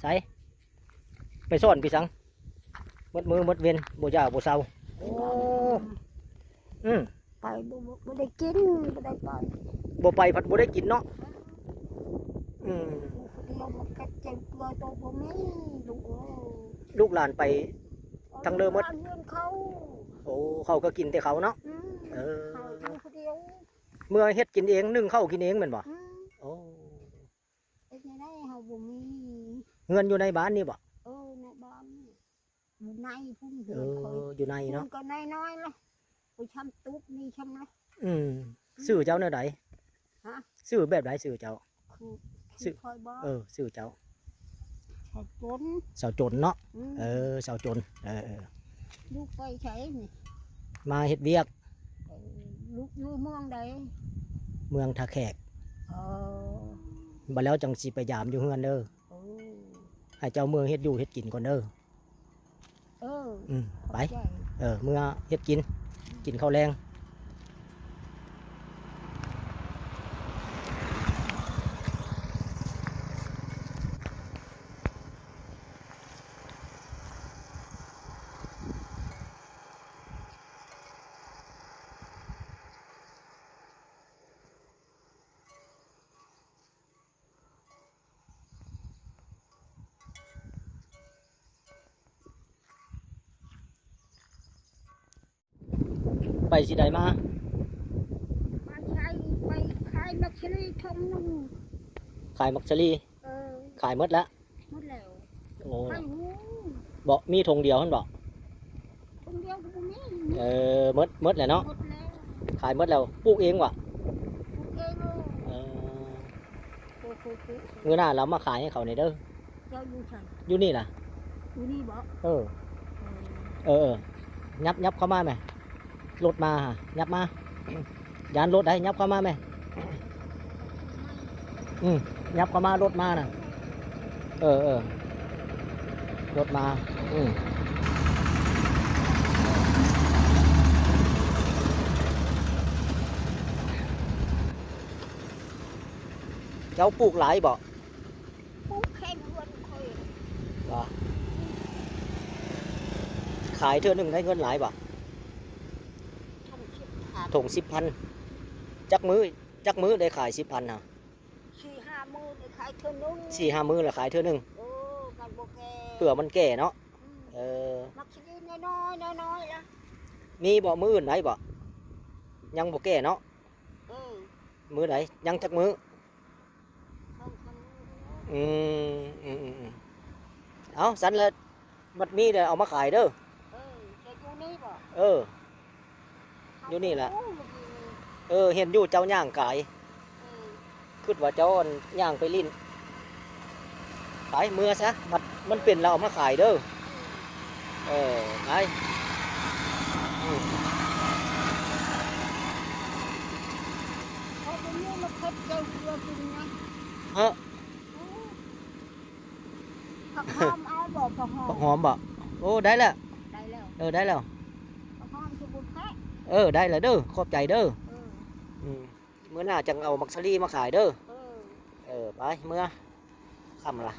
ໄປ ໄປສອນໄປສັງ ໝົດມື້ໝົດເວັນ ບໍ່ຢາກບໍ່ເຊົາ. ໂອ້ ອືມ ໄປບໍ່ ບໍ່ ບໍ່ໄດ້ກິນ ບໍ່ໄດ້ໄປ ບໍ່ໄປພັດບໍ່ໄດ້ກິນເນາະ. ອືມ ຢູ່ຜູ້ດຽວມັນເຈັບເຈັບຕົວໂຕບໍ່ມີ ລູກເອີຍ ລູກຫຼານໄປທັງເລີໝົດ ເຮືອນເຂົາ. ໂອ້ ເຂົາກໍກິນແຕ່ເຂົາເນາະ. ອືມ ເອີ ເຂົາຢູ່ຜູ້ດຽວ ເມື່ອເຮັດກິນເອງ ໜຶ້ງເຂົ້າກິນເອງແມ່ນບໍ່? ອືມ ໂອ້ ເຮັດແນວໃດເຮົາບໍ່ມີ ເຮືອນຢູ່ໃນບ້ານນີ້ບໍ່? ເອີ ໃນບ້ານນີ້ ຢູ່ໃນພຸ້ນ ເຮືອນຂ້ອຍ ເອີ ຢູ່ໃນເນາະ ພຸ້ນກໍນ້ອຍໆລະ ບໍ່ຊ່ຳຕຸກນີ້ຊ່ຳລະ. ອືມ ອືມ ຊື່ເຈົ້າແນວໃດ? ຮະ? ຊື່ແບບໃດຊື່ເຈົ້າ? ຄື ຊື່ ຊື່ຂ້ອຍບໍ່? ເອີ ຊື່ເຈົ້າ ສາວຈົນ ສາວຈົນເນາະ. ອືມ ເອີ ສາວຈົນ ເອີ ເອີ ລູກໄປໃສນີ້? ມາເຮັດວຽກ. ເອີ ລູກຢູ່ເມືອງໃດ? ເມືອງທ່າແຂກ. ເອີ ບັດແລ້ວຈັ່ງຊິໄປຢາມຢູ່ເຮືອນເດີ. ເອີ ໃຫ້ເຈົ້າເມືອເຮັດຢູ່ເຮັດກິນກ່ອນເດີ. ເອີ ອືມ ໄປ ເອີ ເມືອເຮັດກິນ ກິນເຂົ້າແລງ. ໄປຊິໃດມາ? ມາໃຊ້ ໄປຂາຍໝາກສາລີຖົງໜຶ່ງ. ຂາຍໝາກສາລີ? ເອີ ຂາຍໝົດລະ? ໝົດແລ້ວ. ໂອ້ ໄປຫູ ບໍ່ ມີຖົງດຽວຫັ້ນບໍ່? ຖົງດຽວກໍບໍ່ມີ. ເອີ ໝົດ ໝົດແລ້ວເນາະ. ໝົດແລ້ວ ຂາຍໝົດແລ້ວ. ປູກເອງບໍ່? ປູກເອງ. ເອີ ເອີ ປູກ ປູກ ປູກ ມື້ໜ້າລາວມາຂາຍໃຫ້ເຂົາແດ່ເດີ. ເຈົ້າຢູ່ໃສ? ຢູ່ນີ້ລະ. ຢູ່ນີ້ບໍ່? ເອີ ເອີ ເອີ ເອີ ຫຍັບ ຫຍັບເຂົ້າມາແມ. ລົດມາຫາ ຫຍັບມາ ຢ້ານລົດໃດ ຫຍັບເຂົ້າມາແມ. ອືມ ຫຍັບເຂົ້າມາ ລົດມານະ. ເອີ ເອີ ລົດມາ. ອືມ ເຈົ້າປູກຫຼາຍບໍ່? ປູກແຄ່ເຮືອນຂ້ອຍ. ວ່າ ຂາຍເທື່ອໜຶ່ງໄດ້ເງິນຫຼາຍບໍ່? ຖົງສິບພັນ. ຖົງສິບພັນ. ຈັກມື້ ຈັກມື້ໄດ້ຂາຍສິບພັນນະ? ສີ່ຫ້າມື້ໄດ້ຂາຍເທື່ອໜຶ່ງ. ສີ່ຫ້າມື້ລະຂາຍເທື່ອໜຶ່ງ. ເອີ ມັນບໍ່ແກ່ ເພື່ອມັນແກ່ເນາະ. ອືມ ເອີ ໝາກສາລີນ້ອຍໆ ນ້ອຍໆລະ. ມີບໍ່ ມື້ອື່ນໄດ້ບໍ່? ຍັງບໍ່ແກ່ເນາະ. ເອີ ມື້ໃດ ຍັງຈັກມື້? ສອງສາມມື້. ອືມ ອືມໆໆ ເອົາ ຊັ້ນລະ ບັດມີແລ້ວເອົາມາຂາຍເດີ. ເອີ ຈະຢູ່ນີ້ບໍ່? ເອີ ຢູ່ນີ້ລະ. ໂອ້ ຢູ່ນີ້ ເອີ ເຫັນຢູ່ເຈົ້າຍ່າງກາຍ. ເອີ ຄິດວ່າເຈົ້າ ອັນ ຍ່າງໄປຫຼິ້ນ. ໄປ ເມືອຊະ ມັນ ມັນເປັນແລ້ວເອົາມາຂາຍເດີ. ເອີ ໄປ. ອືມ ເຮົາບໍ່ມີມາເຮັດແກງເກືອກິນນະ. ເອີ ຜັກຫອມເອົາບໍ່? ຜັກຫອມ ຜັກຫອມບໍ່? ໂອ້ ໄດ້ແລ້ວ ໄດ້ແລ້ວ. ເອີ ໄດ້ແລ້ວ ຜັກຫອມຊິບຸນແຄະ. ເອີ ໄດ້ແລ້ວເດີ ຂອບໃຈເດີ. ເອີ ອືມ ມື້ໜ້າຈັ່ງເອົາໝາກສາລີມາຂາຍເດີ. ເອີ ເອີ ໄປ ເມືອ ຄ່ຳລະ.